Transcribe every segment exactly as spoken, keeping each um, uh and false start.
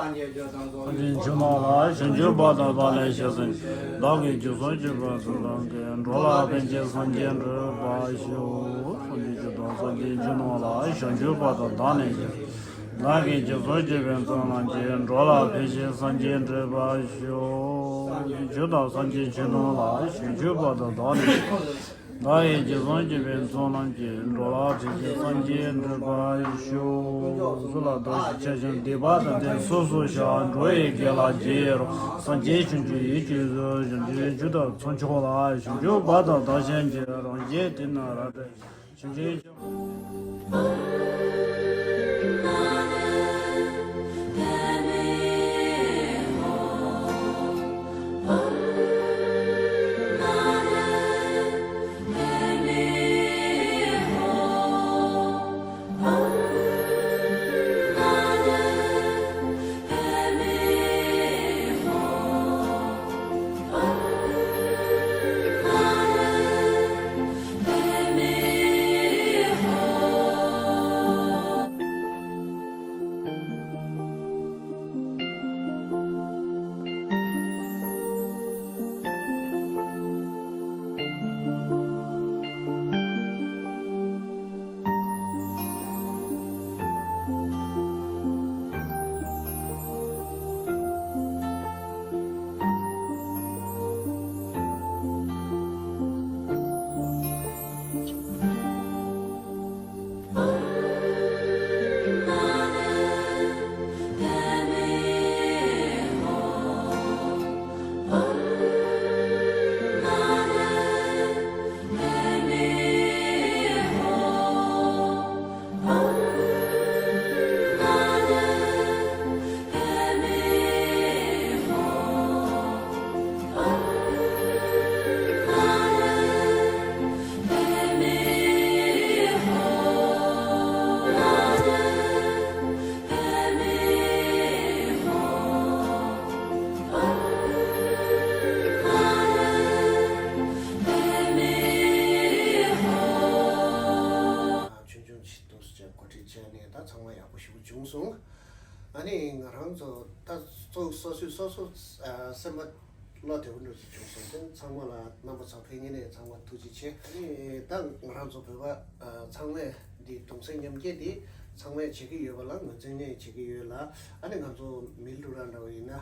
སངས་རྒྱས་ཆོས་དང་ཚོགས་ཀྱི་མཆོག་ལ་བྱང་ཆུབ་བར་དུ་བདག་ལ་ཞེས་གསོལ། བདག་གིས་རྒྱུ་གསུམ་གྱི་ཕུན་སུམ་ཚོགས་པའི་འགྲོ་ལ་ཕན་ཕྱིར་སངས་རྒྱས་འགྲུབ་པར་ཤོག་སངས་རྒྱས་ཆོས་དང་ཚོགས་ཀྱི་མཆོག་ལ་བྱང་ཆུབ་བར་དུ་བདག་ལ་ཞེས། བདག་གིས་རྒྱུ་གསུམ་གྱི་ཕུན་སུམ་ཚོགས་པའི་འགྲོ་ལ་ཕན་ཕྱིར་སངས་རྒྱས་འགྲུབ་པར་ཤོག་རྒྱུ་དང་སངས་རྒྱས་ཆོས་ལ་བྱང་ཆུབ་བར་དུ་བདག་ལ་ཞེས། བདག་གིས་རྒྱུ་གསུམ་གྱི་ཕུན་སུམ་ཚོགས་པའི་འགྲོ་ལ་ཕན་ཕྱིར་སངས་རྒྱས་འགྲུབ་པར་ཤོག་སོ་ལ་བདག་གཞན་ཆགས་ཞེན་སྡིག་པ་དང་ལྡན་སོ་སོར་བཤགས། འགྲོ་བའི་དགེ་ལ་རྗེས་ཡི་རང་། སངས་རྒྱས་བྱང་ཆུབ་ཡིད་ཀྱིས་བཟུང་། བྱང་ཆུབ་མཆོག་ཏུ་ཚོགས་མཆོག་ལ། བྱང་ཆུབ་བར་དུ་བདག་གཞན་གྱི། རང་གཞན་དེ་ནི་རབ་བསྒྲལ་ཞིང་། བྱང་ཆུབ་ཆུང་ཆུང་ཞིག་འདུག་སེ་བྱས་གོ་སྒྲིག་བྱས་ནས་ད་ཚང་མ་ཡག་པོ་ཞེ་པོ་བྱུང་སོང་། ཨ་ནི་ང་རང་ཚོ་ད་གཙོ་སོ་སོའི་སོ་སོ་ཨ་སེམས་པ་བློ་བདེ་པོ་འདྲ་ཞིག་བྱུང་སོང་། དེ་ཚང་མ་ལ་རྣམ་པ་ཚོ་ཕེབས་མཁན་ནས་ཚང་མ་ཐུགས་རྗེ་ཆེ། ཨ་ནི་ད་ང་རང་ཚོ་བོད་པ་ཨ་ཚང་མས་འདི་གདུང་སེམས་མཉམ་སྐྱེད་འདི་ཚང་མས་བྱེད་ཀྱི་ཡོད་པ་ལ་ངོས་འཛིན་ནས་བྱེད་ཀྱི་ཡོད་ལ། ཨ་ནི་ང་ཚོ་མིལ་འབྲུ་ར་འདྲ་བོ་ཡིན་ན་ཨ་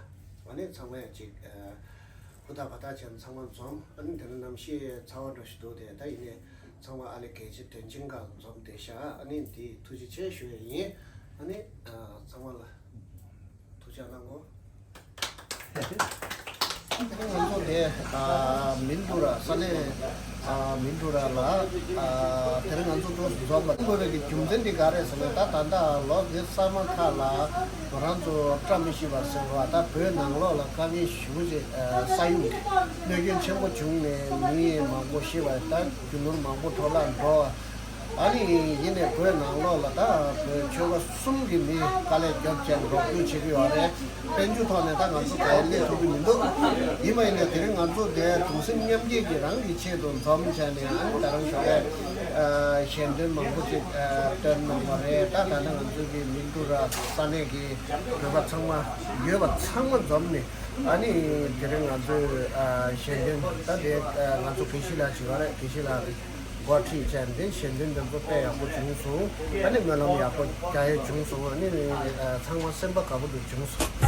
ནི་ཚང་མས་ཅིག་ཨ་ཧུར་ཐག་བ་ཐག་བྱས་ནས་ཚང་མ་འཛོམས། ཨ་ནི་དེ་ནས་གནམ་གཤིས་ཚ་བ་འདྲ་ཞིག་འདུག་དེ་ད་ཡིན་ནའི་ཚང་མ་ཨ་ལེ་གལ་ཆེ་དོན་ཆེན་སྒང་འཛོམས་བསྡད་ཤག་ཨ་ནི་འདི་ཐུགས་རྗེ་ཆེ་ཞུ་ཡ་ཡིན། ཨ་ནི་ཨ་ཚང་མ་ལ་ཐུགས་རྗེ་གནང་གོ། ང་ཚོ་དེ་ཨ་མིལ་འབྲུ་ར་ས་གནས་ཨ་མིལ་འབྲུ་ར་ལ་ཨ་དེ་རིང་ང་ཚོ་ཚོ་འཛོམས་པ་འགྲོ་བའི་གི་རྒྱུ་མཚན་དེ་ག་རེ་ཟེར་ན། ད་ད་ལྟ་ལོ་འདི་གསར་མ་ཁག་ལ་ང་རང་ཚོ་བཀྲ་མི་ཤིས་པ་ཟེར་བ་ད་བོད་ནང་ལོགས་ལ་དཀའ་ངལ་ཞེ་པོ་ཅིག་ཨ་ས་ཡོམ་གནོད་སྐྱོན་ཆེན་པོ་བྱུང་ནས་མི་མང་པོ་ཤི་བ་ད་རྒྱུ་ནོར་མང་པོ་འཕྲོ་བརླག་འགྲོ་བ། ཨ་ནི་ཡིན་ནའི་བོད་ནང་ལོགས་ལ་ད་བོད་ཆོལ་ཁ་གསུམ་གྱི་མི་དཀའ་ལས་རྒྱབ་བྱས་རོགས་སྐྱོར་བྱེད་ཀྱི་ཡོད་རེད། དཔལ་འབྱོར་ཐོག་ནས་ད་ང་ཚོ་ག་ཡེ་སླེབས་ཐུབ་ཀྱི་མི་འདུག་ཡིན་པ་ཡིན་ནའི་དེ་རིང་ང་ཚོ་དེ་གདུང་སེམས་མཉམ་སྐྱེད་ཀྱི་རང་གི་ཆེད་དུ་འཛོམས་བྱས་ནས་ཨ་ནི་ད་རང་ཞོགས་པའི་ཨ་ཞལ་འདོན་མང་པོ་ཅིག་ཨ་བཏོན་གནང་བ་རེད། ད་ད་ལྟ་ང་ཚོ་གི་མིལ་འབྲུ་ར་ས་གནས་ཀྱི་བོད་པ་ཚང་མ་ཡོད་པ་ཚང་མ་འཛོམས་ནས་ཨ་ནི་དེ་རིང་ང་ཚོས་ཨ་ཞལ་འདོན་ད་དེ་ཨ་ང་ཚོ་དགེ་བཤེས་ལགས་བྱེད་པ་རེད། དགེ་བཤེས་ལགས་འགོ་ཁྲིད་བྱས་ནས་ཞལ་འདོན་འདི་ཚོ་དཔེ་ཡག་པོ་བྱུང་སོང་། ཨ་ནི་སྨོན་ལམ་ཡག་པོ་རྒྱག་ཡས་བྱུང་སོང་། ཨ་ནི་ཨ་ཚང་མ་སེམས་པ་དགའ་པོ་འདུག་བྱུང་སོང་